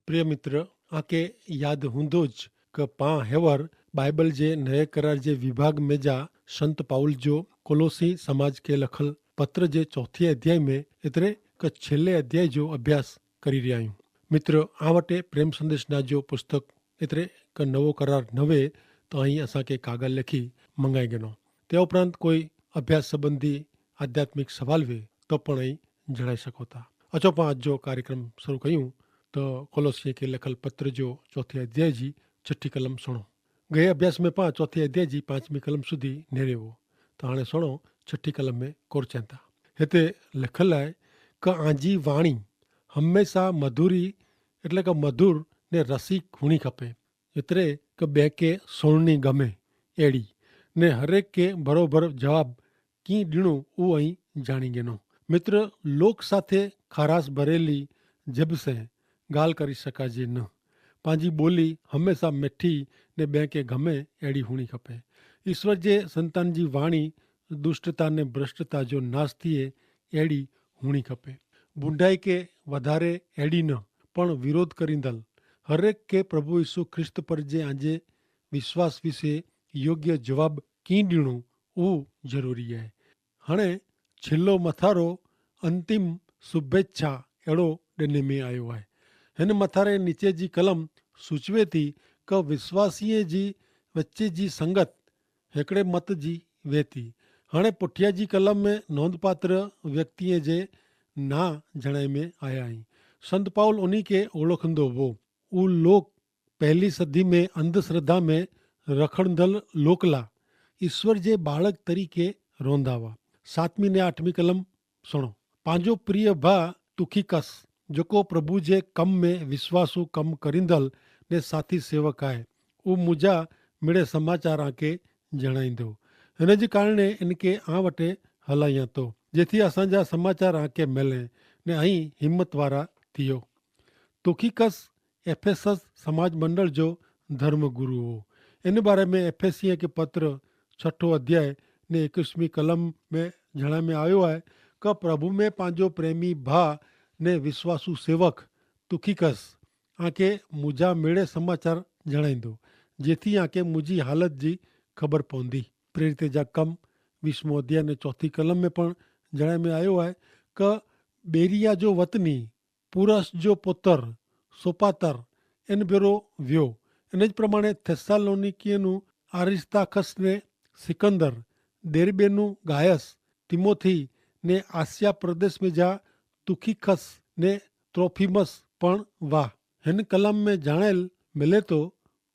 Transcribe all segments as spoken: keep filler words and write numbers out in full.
પ્રિય મિત્ર, આકે યાદ હુંદો જ કે પાં હેવર બાઈબલ જે નયે કરાર જે વિભાગ મેં જા સંત પાઉલ જો કોલોસી સમાજ કે લખલ પત્ર જે ચોથી અધ્યાય મેં એતરે કે છેલ્લે અધ્યાય જો અભ્યાસ કરી રહ્યા હું. મિત્ર, આ વટે પ્રેમ સંદેશ ના જો પુસ્તક એતરે કે નવો કરાર નવે તો અહીં અસાંકે કાગળ લેખી મંગાઈ ગનો. તે ઉપરાંત કોઈ અભ્યાસ સંબંધી આધ્યાત્મિક સવાલ વે તો પણ અહીં જણાઈ શકો થા. અચો પાં આજ જો કાર્યક્રમ શરૂ કહ્યું તો કોલોસિયે કે લેખલ પત્ર જો ચોથી અધ્યાય જી છઠી કલમ સુણો. ગયે અભ્યાસ મેં પાં ચોથી અધ્યાય જી પાંચમી કલમ સુધી નેરેવો. તો હાણે સુણો, છઠી કલમ મેં કોર ચેંતા હેતે લેખલ આય કે આંજી વાણી હમેંસા મધુરી એટલે કે મધુર ને રસિક હુણી ખપે. એતરે કે બેંકે સુણની ગમે એડી ને હરેક કે ભરોભર જવાબ કિંડિણો ઉ અહીં જાણી ગેનો. મિત્ર, લોક સાથે ખારાસ ભરેલી જેબ સે ગાલ કરી શકાજે ન. પાંજી બોલી હમેંસા મેઠી ને બેંકે ગમે એડી હુણી ખપે. ઈસવર જે સંતાન જી વાણી દુષ્ટતા ને ભ્રષ્ટતા જો નાસ થિયે એડી હુણી ખપે. ભૂંડાઈ કે વધારે એડી ન પણ વિરોધ કરીંદલ હરેક કે પ્રભુ ઈસુ ખ્રિસ્ત પર જે આજે વિશ્વાસ વિશે યોગ્ય જવાબ કિંડિણો ઉ જરૂરી હૈ. હણે છેલ્લો મથારો અંતિમ શુભેચ્છા એડો ડેને મેં આયો હૈ. હેન મથારે નીચે જી કલમ સૂચવે થી કે વિશ્વાસીએ જી વચ્ચે જી સંગત હેકડ઼ે મત જી વેતી. હણે પુઠ્યા જી કલમ મેં નોંધપાત્ર વ્યક્તિએ જે ના જણાઈ મેં આયા હી. સંત પાઉલ ઉની કે ઓળખંદો વો. ઉ લોક પહેલી સદી મેં અંધશ્રદ્ધા મેં રખણદલ લોકલા ઈસ્વર જે બાળક તરીકે રોંધાવા. સાતમી ને આઠમી કલમ સુણો. પાંજો પ્રિય ભા તુખિકસ જોકો પ્રભુ જે કમ મેં વિશ્વાસુ કમ કરીંદલ ને સાથી સેવક આય. ઉ મુજા મેળે સમાચાર આંકે જણાઈંદો. હેન જે કારણે એનકે આ વટે હલાઈયા તો જેથી અસાંજા સમાચાર આંકે મેલે ને અહીં હિંમતવારા થિયો. તુખિકસ એફેસસ સમાજ મંડળ જો ધર્મગુરુ હો. એન બારે મેં એફેસિયા કે પત્ર છઠો અધ્યાય ને એકવીસમી કલમ મેં જણાય મેં આયો હૈ કે પ્રભુ મેં પાંજો પ્રેમી ભા ને વિશ્વાસુ સેવક તુખિકસ આંકે મુજા મેળે સમાચાર જણાઈંદો જેથી આંકે મુજી હાલત જી ખબર પોંદી. પ્રેરિતે જા કમ વિશ્વમો અધ્યાય ને ચોથી કલમ મેં પણ જણાય મેં આયો હૈ કે બેરિયા જો વતની પુરસ જો પોતર સોપાતર એન ભેરો વ્યો. એન જ પ્રમાણે થેસ્સાલોનિકીયનું આરિસ્તાખસ ને સિકંદર, દેર્બેનું ગાયસ, તિમોથી ને આસિયા પ્રદેશ મેં જા તુખિખસ ને ત્રોફિમસ પણ વાહ. હેન કલમ મેં જાણેલ મિલે તો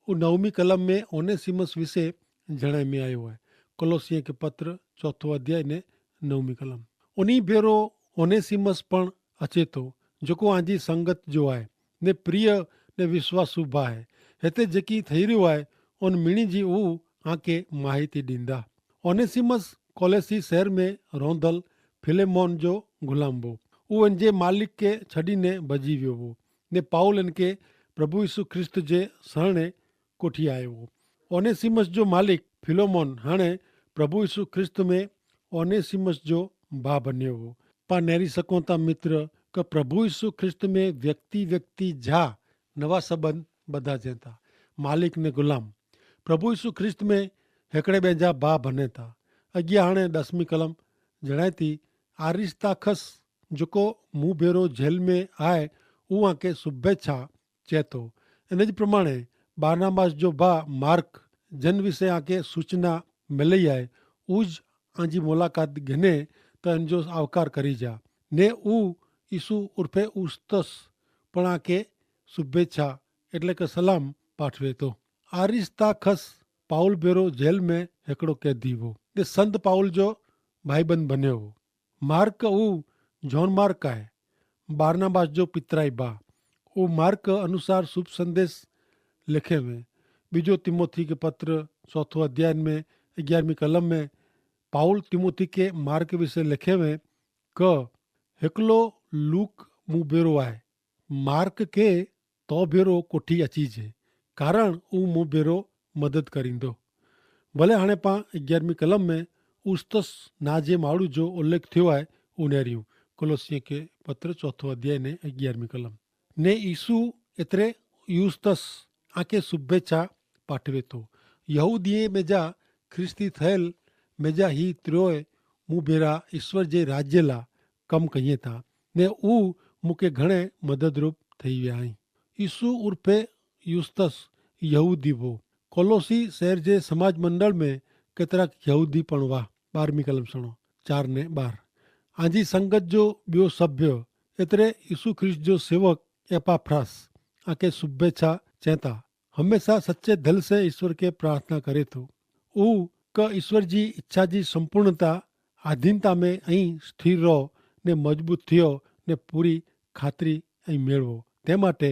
ઉ નવમી કલમ મેં ઓનેસિમસ વિશે જણાય મેં આયો હૈ. કોલોસિયા કે પત્ર ચોથો અધ્યાય ને નવમી કલમ. ઉની ભેરો ઓનેસિમસ પણ અચેતો જોકો આંજી સંગત જો આય ને પ્રિય ને વિશ્વાસુ ભા હૈ. હેતે જેકી થઈ રહ્યો આય ઉન મિણી જી ઉ આંકે માહિતી દીંદા. ઓનેસિમસ કોલેસી શહેર મેં રોંધલ ફિલેમોન જો ગુલામ વો. ઉ એન જે માલિક કે છડી ને ભજી વ્યો વો ને પાઉલ એન કે પ્રભુ ઈસુ ખ્રિસ્ત જે સરણે કોઠી આયો વો. ઓનેસિમસ જો માલિક ફિલેમોન હાણે પ્રભુ ઈસુ ખ્રિસ્ત મેં ઓનેસિમસ જો ભા ભન્યો વો. પા નેરી સકોતા મિત્ર કે પ્રભુ ઈસુ ખ્રિસ્ત મેં વ્યક્તિ વ્યક્તિ જા નવા સંબંધ બધાજેતા. માલિક ને ગુલામ પ્રભુ ઈસુ ખ્રિસ્ત મેં હેકડ઼ે બેંજા ભા ભનેતા. અગિયા હાણે દસમી કલમ જણાયતી આરિસ્તાખસ જોકો મુભેરો જેલ મેં આય ઉઆ કે શુભેચ્છા ચેતો. એન જ પ્રમાણે બારનાબાસ જો ભા માર્ક જેન વિશે આકે સૂચના મેલઈ આય ઉજ આંજી મુલાકાત ગિને તો એન જો આવકાર કરી જા. ને ઉ ઈસુ ઉર્ફે ઉસ્તસ પણ આકે શુભેચ્છા એટલે કે સલામ પાઠવે તો. આરિસ્તાખસ પાઉલ ભેરો જેલ મેં હેકડો કૈદી વો તે સંત પાઉલ જો ભાઈબંધ બન્યો વો. માર્ક ઉ જોન માર્ક આય બારનાબાસ જો પિતરાઈ બા. ઉ માર્ક અનુસાર શુભ સંદેસ લેખે વે. બીજો તિમોથી કે પત્ર ચોથો અધ્યાય મેં અગિયારમી કલમ મેં પાઉલ તિમોથી કે માર્ક વિશે લેખે વે કે હેકલો લૂક મુભેરો આય. માર્ક કે તો ભેરો કોઠી અચી જે કારણ ઉં મુભેરો મદદ કરીંદો. ભલે હણે પાં અગિયારમી કલમ મેં ઉસ્તસ ના જે માળુ જો ઉલ્લેખ થયો આય ઉનેર્યું. કોલોસિયા કે પત્ર ચોથો અધ્યાય ને અગિયારમી કલમ. ને ઈસુ એતરે યુસ્તસ આકે શુભેચ્છા પાઠવે તો. યહૂદીએ મેજા ખ્રિસ્તી થયેલ મેજા હી ત્રોય મુભેરા ઈસ્વર જે રાજ્યલા કમ કહિયે તા, ને ઉહ મુકે ઘણે મદદરૂપ થઈ વ્યા હૈં. ઈસુ ઉર્ફે યુસ્તસ યહૂદી વો. કોલોસી શહેર જે સમાજ મંડળ મેં કેતરાક યહૂદી પણ વાહ. બારમી કલમ સણો, ચાર ને બાર. આજી સંગત જો બ્યો સભ્ય એતરે ઈસુ ખ્રિસ્ત જો સેવક એપાફ્રાસ આકે શુભેચ્છા ચેતા. હમેંશા સચ્ચે ધલ સે ઈસ્વર કે પ્રાર્થના કરે તો. ઉહ કે ઈસ્વર જી ઇચ્છા જી સંપૂર્ણતા આધીનતા મેં અહીં સ્થિર રહો ને મજબૂત થિયો ને પૂરી ખાતરી અહીં મેળવો. તે માટે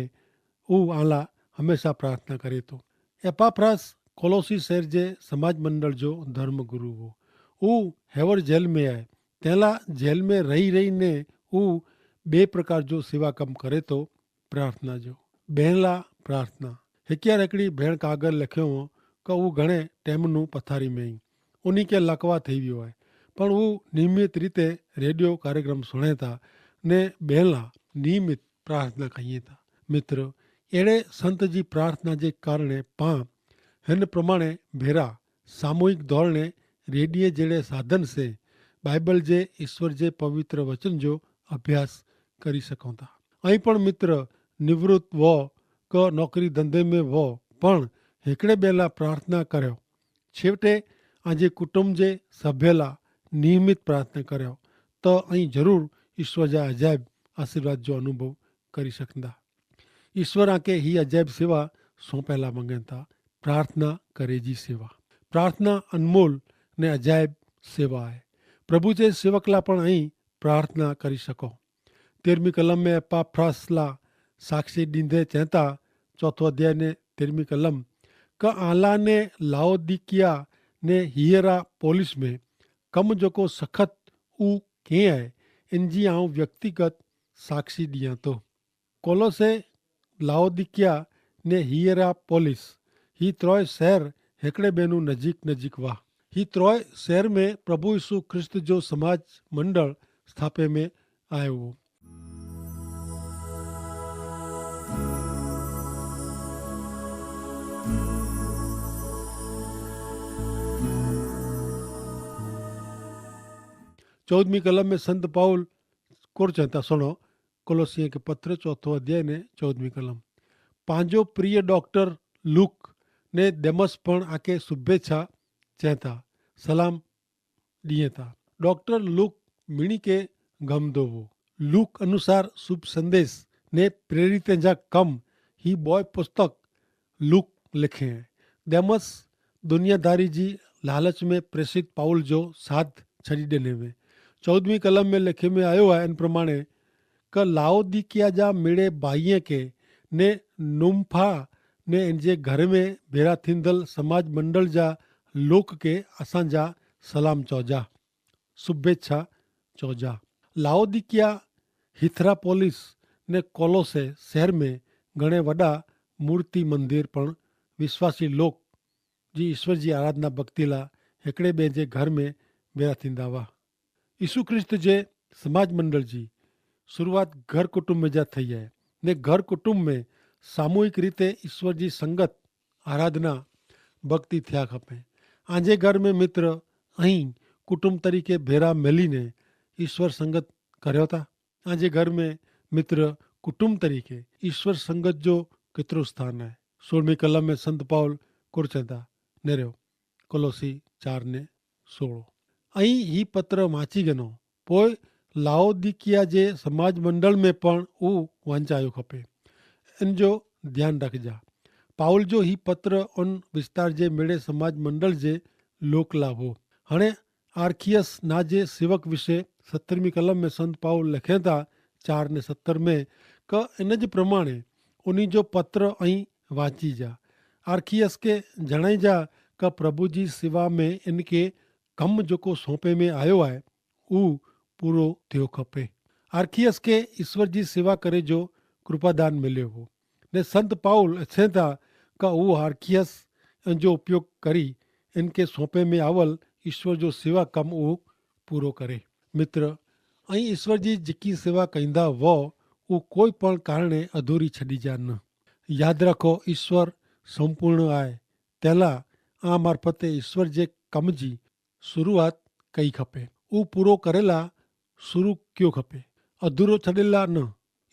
ઉહ આલા હમેંશા પ્રાર્થના કરે તો. એપાફ્રાસ કોલોસી શહેર જે સમાજ મંડળ જો ધર્મગુરુ હો. ઉહ હેવર જેલ મેં આય. તેલા જેલ મેં રહી રહી ને ઉહ બે પ્રકાર જો સેવા કમ કરે તો. પ્રાર્થના જો બહેનલા પ્રાર્થના. હેક્યાર હેકડી ભેણ કાગર લખ્યો હો કે ઉં ઘણે ટેમનું પથારી મેં હી ઉની કે લકવા થઈ વ્યો હૈ. પણ ઉં નિયમિત રીતે રેડિયો કાર્યક્રમ સુણે થા ને બહેનલા નિયમિત પ્રાર્થના કહિયે થા. મિત્ર, એડે સંત જી પ્રાર્થના જે કારણે પાં હેન પ્રમાણે ભેરા સામૂહિક ધોરણે રેડિયે જેડે સાધન સે બાઈબલ જે ઈસ્વર જે પવિત્ર વચન જો અભ્યાસ કરી સકોતા. અહીં પણ મિત્ર નિવૃત વો કે નોકરી ધંધે મેં વો, પણ હેકડ઼ે બેલા પ્રાર્થના કર્યો. છેવટે આજે કુટુંબ જે સભ્યલા નિયમિત પ્રાર્થના કર્યો તો અહીં જરૂર ઈસ્વર જા અજાયબ આશીર્વાદ જો અનુભવ કરી સકતા. ઈસ્વર આકે હી અજાયબ સેવા સોંપેલા મંગેતા. પ્રાર્થના કરે જી સેવા. પ્રાર્થના અનમોલ ને અજાયબ સેવા હૈ. પ્રભુ જે સેવકલા પણ અહીં પ્રાર્થના કરી શકો. તેરમી કલમ મેં પાફ્રાસલા સાક્ષી દીધે ચેતા. ચોથો અધ્યાય ને તેરમી કલમ, કા આલા ને લાઓદિકિયા ને હિયરા પોલિસ મેં કમ જોકો સખત ઉ કે હૈ, એનજી આઉં વ્યક્તિગત સાક્ષી દિયા તો. કોલોસે, લાઓદિકિયા ને હિયરા પોલિસ હી ત્રોય શહેર હેકડ઼ે બેનું નજીક નજીક વાહ. હી ત્રોય શહેર મેં પ્રભુ ઈસુ ખ્રિસ્ત જો સમાજ મંડળ સ્થાપે મેં આયો વો. ચૌદમી કલમ મેં સંત પાઉલ કોર ચેતા સુણો. કોલોસિયા કે પત્ર ચોથો અધ્યાય ને ચૌદમી કલમ. પાંજો પ્રિય ડોક્ટર લુક ને દેમસ પણ આકે શુભેચ્છા ચેતા, સલામ દિયે તા. ડોક્ટર લુક મિણી કે ગમદો વો. લુક અનુસાર શુભ સંદેશ ને પ્રેરિત જા કમ હી બોય પુસ્તક લુક લિખે હૈ. દેમસ દુનિયાદારી જી લાલચ મેં પ્રેસિત પાઉલ જો સાથ છડી દેને વે. ચૌદમી કલમ મેં લિખે મેં આયો હૈ એન પ્રમાણે, કે લાઓદિકિયા જા મેળે ભાઈએ કે ને નુમ્ફા ને એન જે ઘર મેં ભેરા થીંદલ સમાજ મંડળ જા લોક કે અસાં જા સલામ ચોજા, શુભેચ્છા ચોજા. લાઓદિકિયા, હિથરાપોલિસ ને કોલોસે શહેર મેં ઘણે વડા મૂર્તિ મંદિર પણ વિશ્વાસી લોક જી ઈસ્વર જી આરાધના ભક્તિલા હેકડ઼ે બે જે ઘર મેં ભેરા થીંદા વા. ઈસુ ખ્રિસ્ત જે સમાજ મંડળ જી શરૂઆત ઘર કુટુંબ મેં જા થઈ હૈ. ને ઘર કુટુંબ મેં સામૂહિક રીતે ઈસ્વર જી સંગત આરાધના ભક્તિ થયા ખપે. આજે ઘર મેં મિત્ર અહીં કુટુંબ તરીકે ભેરા મેલી ને ઈસ્વર સંગત કર્યો તા. આજે ઘર મેં મિત્ર કુટુંબ તરીકે ઈસ્વર સંગત જો કિતરો સ્થાન હૈ? સોળમી કલમ મેં સંત પાઉલ કુરચેતા નેર્યો. કોલોસી ચાર ને સોળો. અહીં હી પત્ર વાંચી ગનો. પોય લાઓદિકિયા જે સમાજ મંડળ મેં પણ ઉં વાંચાયો ખપે. એન જો ધ્યાન રાખજા. પાઉલ જો હી પત્ર અન વિસ્તાર જે મેળે સમાજ મંડળ જે લોક લાભો. હણે આર્ખિયસ ના જે સેવક વિશે સત્તરમી કલમ મેં સંત પાઉલ લખેતા ચાર ને સત્તર મેં, કે એન જ પ્રમાણે ઉની જો પત્ર અહીં વાંચી જા. આર્ખિયસ કે જણાઈ જા કે પ્રભુ જી સેવા મેં એન કે કમ જોકો સોંપે મેં આયો આય ઉહ પૂરો થયો ખપે. આર્ખિયસ કે ઈસ્વર જી સેવા કરે જો કૃપાદાન મિલ્યો હો. ને સંત પાઉલ અચ્છે થા કે ઉહ આર્ખિયસ એન જો ઉપયોગ કરી એન કે સોંપે મેં આવલ ઈસ્વર જો સેવા કમ ઉહ પૂરો કરે. મિત્ર, અહીં ઈસ્વર જી જેકી સેવા કઈંદા વો ઉહ કોઈ પણ કારણે અધૂરી છડી જા ન. યાદ રાખો, ઈસ્વર સંપૂર્ણ આય. તેલા આ મારફતે ઈસ્વર જે કમ જી શરૂઆત કઈ ખપે, ઉહ પૂરો કરેલા શરૂ ક્યો ખપે. અધૂરો છડેલા ન.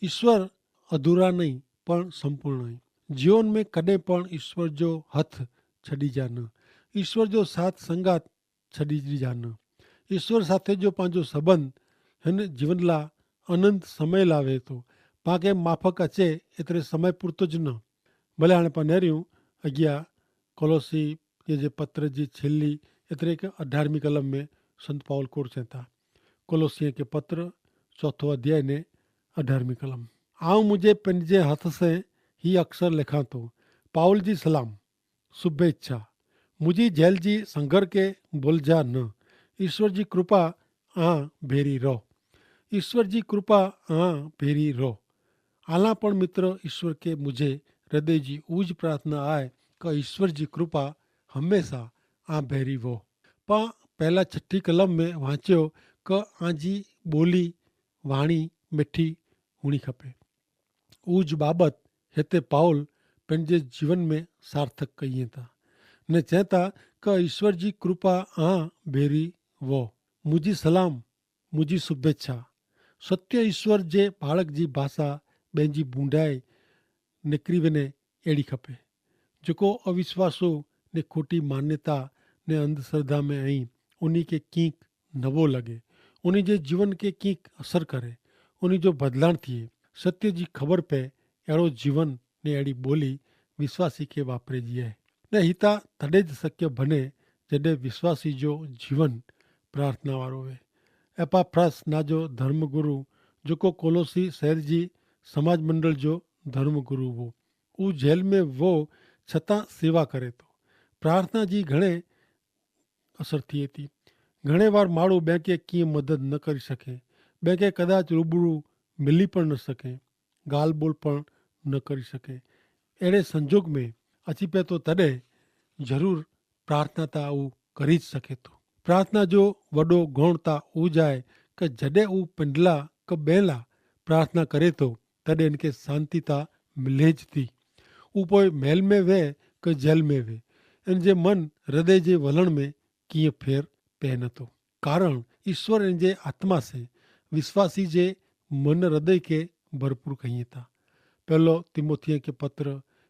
ઈસ્વર અધૂરા નહીં, પણ સંપૂર્ણ નહીં. જીવન મેં કદે પણ ઈસ્વર જો હથ છડી જા ન. ઈસ્વર જો સાથ સંગાત છડી જા ન. ઈસ્વર સાથે જો પાંજો સંબંધ હેન જીવન લા અનંત સમય લાવે તો. પાંકે માફક અચે એતરે સમય પૂરતો જ ન. ભલે હાણે પા નેર્યું અગિયા કોલોસી કે જે પત્ર જી છેલ્લી એતરે કે અઢારમી કલમ મેં સંત પાઉલ કોર ચેતા. કોલોસિયા કે પત્ર ચોથો અધ્યાય ને અઢારમી કલમ. આઉં મુઝે પનજે હથ સે હી અક્ષર લેખાં તો. પાઉલ જી સલામ શુભેચ્છા. મુઝે જેલ જી સંઘર કે બોલ જા ન. ઈસ્વર જી કૃપા આ ભેરી રોહ. ઈસ્વર જી કૃપા આ ભેરી રોહ. આલા પણ મિત્ર ઈસ્વર કે મુઝે હૃદય જી ઉજ પ્રાર્થના આય કે ઈસ્વર જી કૃપા હમેંસા આ ભેરી વોહ. પા પહેલા છઠી કલમ મેં વાંચ્યો કે આજી બોલી વાણી મેઠી હુણી ખપે. ઉજ બાબત હેતે પાઉલ પહને જીવન મેં સાર્થક કહિયે તા ને ચેતા કે ઈસ્વર જી કૃપા આ ભેરી વોહ. મુજી સલામ, મુજી શુભેચ્છા. સત્ય ઈસ્વર જે બાળક જી ભાષા બેંજી બૂંડાઈ નેકરી વેને એડી ખપે. જેકો અવિશ્વાસો ને ખોટી માન્યતા ને અંધશ્રદ્ધા મેં અહીં ઉની કે કિંક નવો લગે, ઉની જે જીવન કે કિંક અસર કરે, ઉની જો બદલાણ થિયે. સત્ય જી ખબર પે એડો જીવન ને એડી બોલી વિશ્વાસી કે વાપરે જીએ. ને હિતા તદે જ શક્ય ભને જડે વિશ્વાસી જો જીવન પ્રાર્થના વારો વે. એપાફ્રાસ ના જો ધર્મગુરુ જોકો કોલોસી શહેર જી સમાજ મંડળ જો ધર્મગુરુ વો ઉજેલ મેં વો છતાં સેવા કરે તો પ્રાર્થના જી ઘણે અસર થી એતી. ઘણે વાર માણુ બેંકે કિંય મદદ ન કરી શકે, બેંકે કદાચ રૂબરૂ મિલી પણ ન શકે, ગાલબોલ પણ ન કરી શકે. એડે સંજોગ મેં અચી પેતો તદે જરૂર પ્રાર્થના તા ઉં કરી જ શકે તો. પ્રાર્થના જો વડો ગોણ તા ઉં જાય કે જડે ઉં પેંડલા કે બેંલા પ્રાર્થના કરે તો તદે એનકે શાંતિ તા મિલે જ તી. ઉપોય મહેલ મેં વે કે જેલ મેં વે એન જે મન હૃદય જે વલણ મેં કિંય ફેર પહન તો. કારણ ઈસ્વર એન જે આત્મા સે વિશ્વાસી જે મન હૃદય કે ભરપૂર કહિયે તા. પહેલો તિમોથિયા કે પત્ર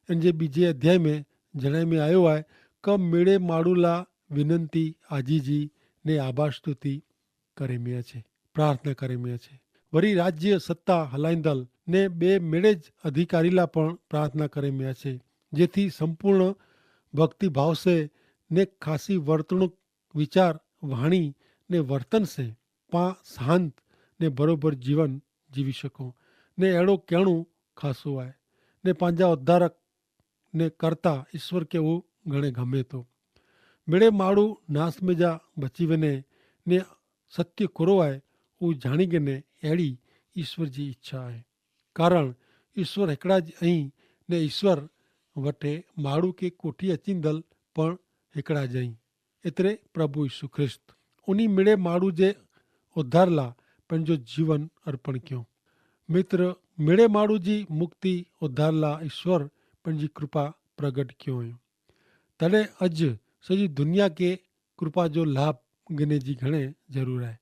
એન જે બીજે અધ્યાય મેં જણાય મેં આયો આય કે મેડે માડૂલા વિનંતી આજીજી ને આભાર સ્તુતિ કરે મેં છે, પ્રાર્થના કરે મેં છે. વરી રાજ્ય સત્તા હલાઈંદલ ને બે મેડે જ અધિકારીલા પણ પ્રાર્થના કરે મેં છે, જેથી સંપૂર્ણ ભક્તિભાવ સે ને ખાસી વર્તણૂક વિચાર વાણી ને વર્તન સે પા શાંત ને ભરોભર જીવન જીવી શકો. ને એડો કહેણું ખાસો આય ને પાંજા ઉદ્ધારક ને કરતા ઈસ્વર કે ઉં ઘણે ગમે તો. મેડે માડૂ નાસ મેં જા બચી વેને ને સત્ય કોરો આય ઉં જાણી ગેને એડી ઈસ્વર જી ઇચ્છા આય. કારણ ઈસ્વર હેકડા જ અહીં ને ઈસ્વર વટે માડૂ કે કોઠી અચીંદલ પણ હેકડા જ અહીં. એતરે પ્રભુ ઈસુ ખ્રિસ્ત ઉની મેડે માડૂ જે ઉદ્ધારલા પન જો જીવન અર્પણ ક્યો. મિત્ર, મેડે માડૂ જી મુક્તિ ઉદ્ધારલા ઈસ્વર પન જી કૃપા પ્રગટ ક્યો હૈં. તને અજ સજી દુનિયા કે કૃપા જો લાભ ગિને જી ઘણે જરૂર હૈ.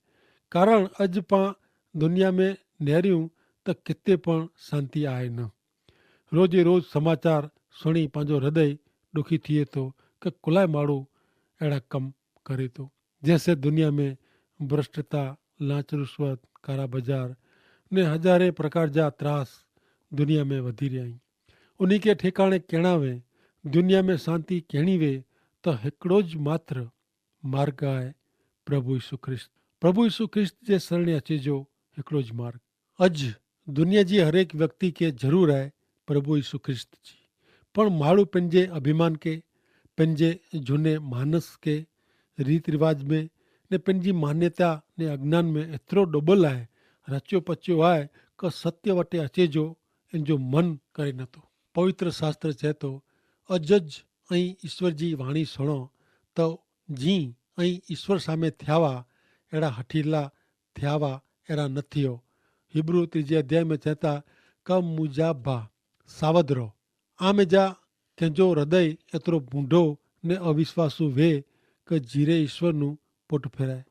કારણ અજ પાં દુનિયા મેં નેર્યું તો કિત્તે પણ શાંતિ આય ન. રોજે રોજ સમાચાર સુણી પાંજો હૃદય દુખી થિયે તો કે કુલાય માડૂ એડા કમ કરે તો. જેસે દુનિયા મેં ભ્રષ્ટતા, લાંચ રુશ્વત, કારા બજાર ને હજારે પ્રકાર જા ત્રાસ દુનિયા મેં વધી રહ્યા હૈં. ઉની કે ઠેકાણે કહેણા વે દુનિયા મેં શાંતિ કહેણી વે તો હેકડો જ માત્ર માર્ગ આય પ્રભુ ઈસુ ખ્રિસ્ત. પ્રભુ ઈસુ ખ્રિસ્ત જે સરણે અચે જો હેકડો જ માર્ગ. અજ દુનિયા જી હરેક વ્યક્તિ કે જરૂર આય પ્રભુ ઈસુ ખ્રિસ્ત જી. પણ માડૂ પન જે અભિમાન કે પન જે જુને માનસ કે રીત રિવાજ મેં ને પન જી માન્યતા ને અજ્ઞાન મેં એતરો ડોબલ આય, રચ્યો પચ્યો આય કે સત્ય વટે અચે જો એન જો મન કરે નતો. પવિત્ર શાસ્ત્ર ચેતો અજ જ અહીં ઈસ્વર જી વાણી સુણો તો જી અહીં ઈસ્વર સામે થ્યાવા એડા હઠીલા થ્યાવા એડા નથિયો. હિબ્રૂ ત્રીજે અધ્યાય મેં ચેતા કે મુજા ભા સાવધ રહો, આમે જા તેનજો હૃદય એતરો ભૂંડો ને અવિશ્વાસુ વે કે જીરે ઈશ્વરનું પોટ ફેરાય.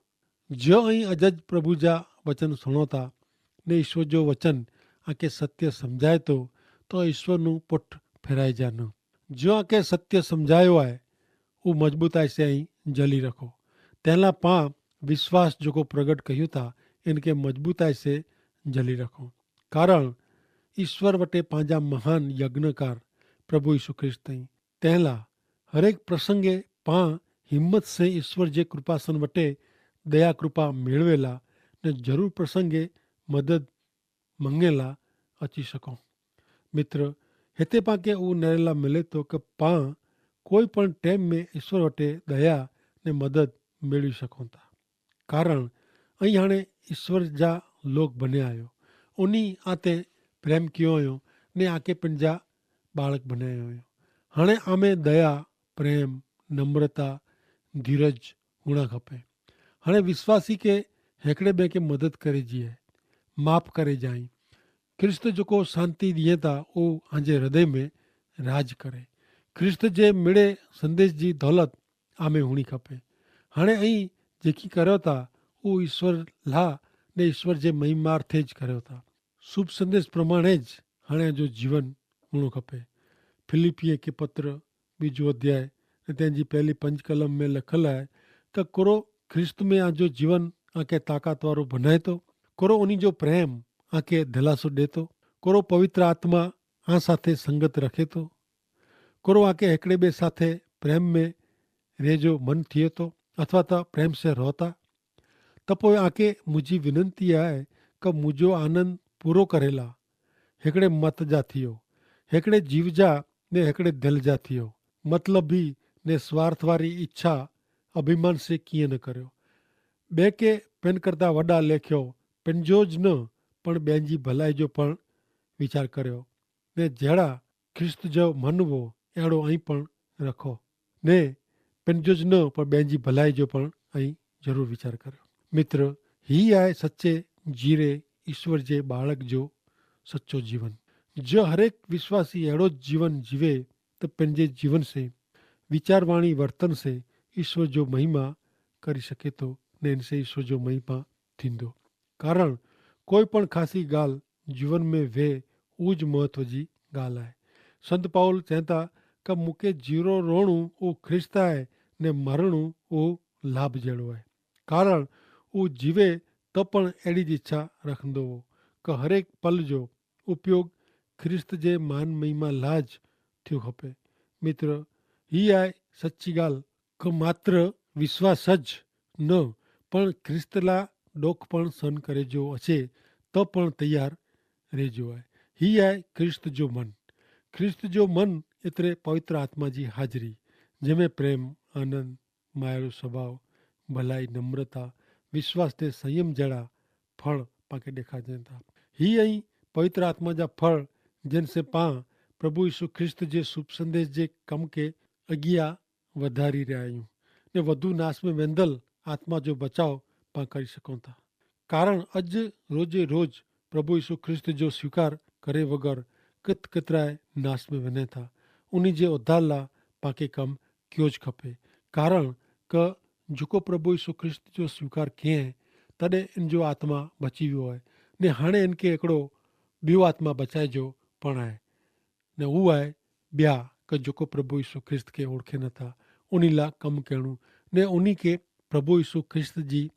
જો અહીં અજ જ પ્રભુ જા વચન સુણોતા ને ઈશ્વર જો વચન આકે સત્ય સમઝાયતો, તો ઈશ્વરનું પોટ ફેરાય જા ન. જો આકે સત્ય સમઝાયો આય ઉં મજબૂતાઈ સે અહીં જલી રખો. તેના પા વિશ્વાસ જોકો પ્રગટ કહ્યું તા એનકે મજબૂતાઈ સે જલી રખો. કારણ ઈસ્વર વટે પાંજા મહાન યજ્ઞકાર પ્રભુ ઈસુ ખ્રિસ્ત તઈ. તેનલા હરેક પ્રસંગે પાં હિંમત સે ઈસ્વર જે કૃપાસન વટે દયા કૃપા મેળવેલા ને જરૂર પ્રસંગે મદદ મંગેલા અચી શકો. મિત્ર, હેતે પાંકે ઉનેરેલા મિલે તો કે પાં કોઈ પણ ટેમ મેં ઈસ્વર વટે દયા ને મદદ મેળવી શકો તા. કારણ અહીં હાણે ઈસ્વર જા લોક બને આયો, ઉની આતે પ્રેમ કિયો અયો ને આકે પન જા બાળક બને આયો. હાણે આમે દયા, પ્રેમ, નમ્રતા, ધીરજ હુણા ખપે. હાણે વિશ્વાસી કે હેકડ઼ે બે કે મદદ કરે જીએ, માફ કરે જાઈ. ખ્રિસ્ત જોકો શાંતિ દિયે તા ઉહ હાંજે હૃદય મેં રાજ કરે. ખ્રિસ્ત જે મેળે સંદેશ જી દોલત આમે હુણી ખપે. હાણે અહીં જેકી કર્યો તા ઉહ ઈસ્વર લા ને ઈસ્વર જે મહિમાર્થે જ કર્યો તા. શુભ સંદેશ પ્રમાણે જ હાણે જો જીવન હુણો ખપે. ફિલિપ્પીએ કે પત્ર બીજો અધ્યાય ને તેની પહેલી પંચકલમ મેં લખલ હૈ કે કોરો ખ્રિસ્ત મેં આજો જીવન આકે તાકાતવારો ભનાયતો? કોરો ઉની જો પ્રેમ આકે ધલાસો દેતો? કોરો પવિત્ર આત્મા આ સાથે સંગત રખેતો? કોરો આકે હેકડ઼ે બે સાથે પ્રેમ મેં રહેજો મન થિયેતો અથવા તા પ્રેમ સે રોતા? તપો આકે મુઝે વિનંતી આય કે મુઝો આનંદ પૂરો કરેલા હેકડ઼ે મત જા થિયો, હેકડ઼ે જીવ જા ને હેકડ઼ે ધલ જા થિયો. મતલબ હી ને સ્વાર્થ વારી ઇચ્છા અભિમાન સે કિયા ન કર્યો. બે કે પેન કરતા વડા લેખ્યો પેનજો જ ન પણ બેન જી ભલાઈ જો પણ વિચાર કર્યો. ને જેડા ખ્રિસ્ત જો મન વો એડો અહીં પણ રખો. ને પેનજો જ ન પણ બેન જી ભલાઈ જો પણ અહીં જરૂર વિચાર કર્યો. મિત્ર, હી આય સચ્ચે જીરે ઈસ્વર જે બાળક જો સચ્ચો જીવન. જો હરેક વિશ્વાસી એડો જ જીવન જીવે તો પેનજે જીવન સે વિચારવાણી વર્તન સે ઈસ્વર જો મહિમા કરી શકેતો ને એન સે ઈસ્વર જો મહિમા થીંદો. કારણ કોઈ પણ ખાસી ગાલ જીવન મેં વે ઉજ મહત્વ જી ગાલ આય. સંત પાઉલ ચેંતા કે મુકે જીરો રોણું ઉં ખ્રિસ્ત આય ને મરણું ઉં લાભ જેડો આય. કારણ ઉં જીવે તો પણ એડી જ ઇચ્છા રખંદો હો કે હરેક પલ જો ઉપયોગ ખ્રિસ્ત જે માન મહિમા લા જ થ્યો ખપે. મિત્ર, હી આય સચ્ચી ગાલ કે માત્ર વિશ્વાસ જ ન પણ ખ્રિસ્તલા ડોખ પણ સન કરે જો હશે તો પણ તૈયાર રહેજો આય. હી આય ખ્રિસ્ત જો મન. ખ્રિસ્ત જો મન એતરે પવિત્ર આત્મા જી હાજરી જેમે પ્રેમ, આનંદ, માયરો સ્વભાવ, ભલાઈ, નમ્રતા, વિશ્વાસ તે સંયમ જેડા ફળ પાંકે દેખાજે થા. હી અહીં પવિત્ર આત્મા જા ફળ જેન સે પાં પ્રભુ ઈસુ ખ્રિસ્ત જે શુભ સંદેશ જે કમ કે અગિયા વધારી રહ્યા આયું ને વધુ નાશ મેં વેંધલ આત્મા જો બચાવ પાં કરી શકો થા. કારણ અજ રોજે રોજ પ્રભુ ઈસુ ખ્રિસ્ત જો સ્વીકાર કરે વગર કિત કિતરાએ નાશ મેં વેને થા. ઉની જે ઉધારલા પાંકે કમ ક્યો જ ખપે. કારણ કે જોકો પ્રભુ ઈસુ ખ્રિસ્ત જો સ્વીકાર કહેં તદે એન જો આત્મા બચી વ્યો હૈ. ને હાણે એન કે એકડો બ્યો આત્મા બચાઈ જો પણ હૈ. ને ઉહ હૈ બ્યા કે જોકો પ્રભુ ઈસુ ખ્રિસ્ત કે ઓળખે ન થા ઉની લા કમ કહેણું ને ઉની કે પ્રભુ ઈસુ ખ્રિસ્ત જી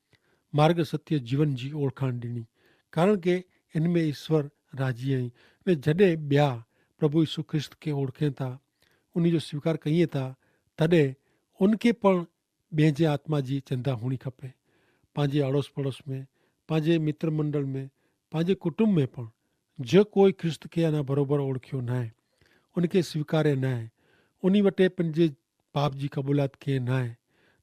માર્ગ સત્ય જીવન જી ઓળખાણ ડિની. કારણ કે એન મેં ઈસ્વર રાજી હૈં. ને જડે બ્યા પ્રભુ ઈસુ ખ્રિસ્ત કે ઓળખે થા ઉની જો સ્વીકાર કહિએ થા તદે ઉનકે પણ બેંજે આત્મા જી ચિંતા હુણી ખપે. પાંજે આડોસ પડોસ મેં, પાંજે મિત્રમંડળ મેં, પાંજે કુટુંબ મેં પણ જે કોઈ ખ્રિસ્ત કે એના ભરોભર ઓળખ્યો નાય, ઉનકે સ્વીકારે નાય, ઉની વટે પન જે પાપ જી કબૂલાત કે નાય,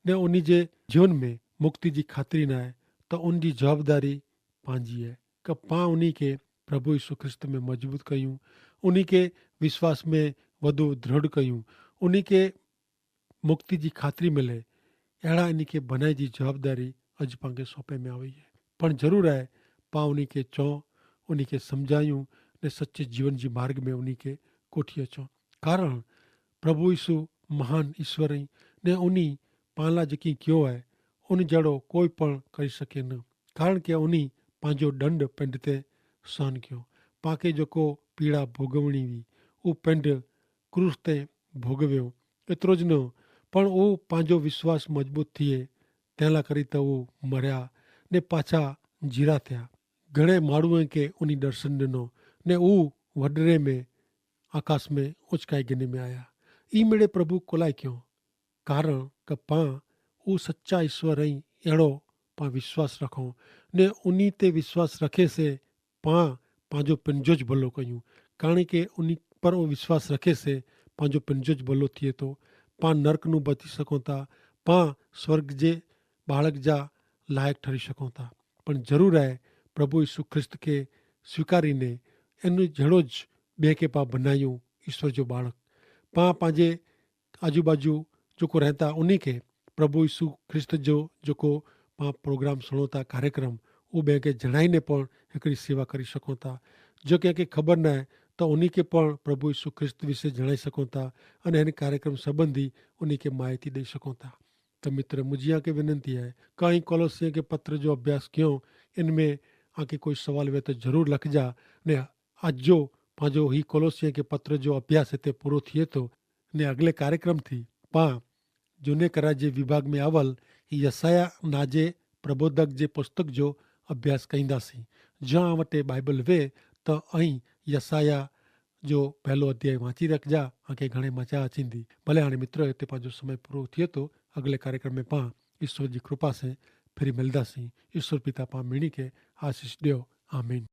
ને ઉની જે જીવન મેં મુક્તિ જી ખાતરી નાય, તો ઉન જી જવાબદારી પાંજી હૈ. કે પાં ઉની કે પ્રભુ ઈસુ ખ્રિસ્ત મેં મજબૂત કહ્યું, ઉની કે વિશ્વાસ મેં વધુ દ્રઢ કહ્યું, ઉની કે મુક્તિ જી ખાતરી મિલે. એડા એની કે ભનાઈ જી જવાબદારી અજ પાંકે સોંપે મેં આવે હૈ. પણ જરૂર હૈ પાં ઉની કે ચો, ઉની કે સમઝાયું, ને સચ્ચે જીવન જી માર્ગ મેં ઉની કે કોઠી અચો. કારણ પ્રભુ ઈસુ મહાન ઈસવીસ ને ઉની પાંલા જેકી ક્યો હૈ ઉની જેડો કોઈ પણ કરી શકે ન. કારણ કે ઉની પાંજો દંડ પેંડ તે સહન ક્યો. પાંકે જેકો પીડા ભોગવણી વી ઉં પેંડ ક્રૂસ તે ભોગવ્યો. એતરો જ ન પણ ઉં પાંજો વિશ્વાસ મજબૂત થિયે તેના કરી તો ઉં મર્યા ને પાછા જીરા થ્યા. ઘણે માણુએ કે ઉની દર્શન દેનો ને ઉં વડરે મેં આકાશ મેં ઉચકાઈ ગિને મેં આયા. ઈ મેળે પ્રભુ કોલાઈ ક્યો. કારણ કે પાં ઉં સચ્ચા ઈશ્વર અહીં એડો પાં વિશ્વાસ રખો ને ઉની તે વિશ્વાસ રખે સે પાં પાંજો પનજો જ ભલો કહ્યું. કારણ કે ઉની પર ઉં વિશ્વાસ રખે સે પાંજો પનજો જ ભલો થિયે તો પાં નર્કનું બચી સકોતા, પાં સ્વર્ગ જે બાળક જા લાયક ઠરી સકોતા. પણ જરૂર આય પ્રભુ ઈસુ ખ્રિસ્ત કે સ્વીકારી ને એનું જેડો જ બે કે પા બનાયું ઈસવીસ જો બાળક. પા પાંજે આજુબાજુ જોકો રહેતા ઉની કે પ્રભુ ઈસુ ખ્રિસ્ત જો જોકો પા પ્રોગ્રામ સુણોતા કાર્યક્રમ ઉં બે કે જણાઈ ને પણ હિકરી સેવા કરી સકોતા. જો કે કે ખબર નાય તો ઉની કે પણ પ્રભુ ઈસુ ખ્રિસ્ત વિશે જણાઈ સકોતા અને એન કાર્યક્રમ સંબંધી ઉની કે માહિતી દઈ સકોતા. તો મિત્ર મુઝે આકે વિનંતી હૈ, કઈ કોલોસિયા કે પત્ર જો અભ્યાસ ક્યો એન મેં આકે કોઈ સવાલ વે તો જરૂર લખજા. ને આજ જો પાંજો હી કોલોસિયા કે પત્ર જો અભ્યાસ હેતે પૂરો થિયે તો ને અગલે કાર્યક્રમ થી પાં જોને કરા જે વિભાગ મેં આવલ યસાયા નાજે પ્રબોધક જે પુસ્તક જો અભ્યાસ કહીંદા સી. જો આ વટે બાઈબલ વે તો અહીં યસાયા જો પહેલો અધ્યાય વાંચી રખજા. આંકે ઘણે મજા અચીંદી. ભલે હાણે મિત્ર હેતે પાંજો સમય પૂરો થિયે તો અગલે કાર્યક્રમ મેં પાં ઈસવીસ જી કૃપા સે ફિરી મિલદા સી. ઈસવીસ પિતા પાં મિણી કે આશીસ દ્યો. આમીન.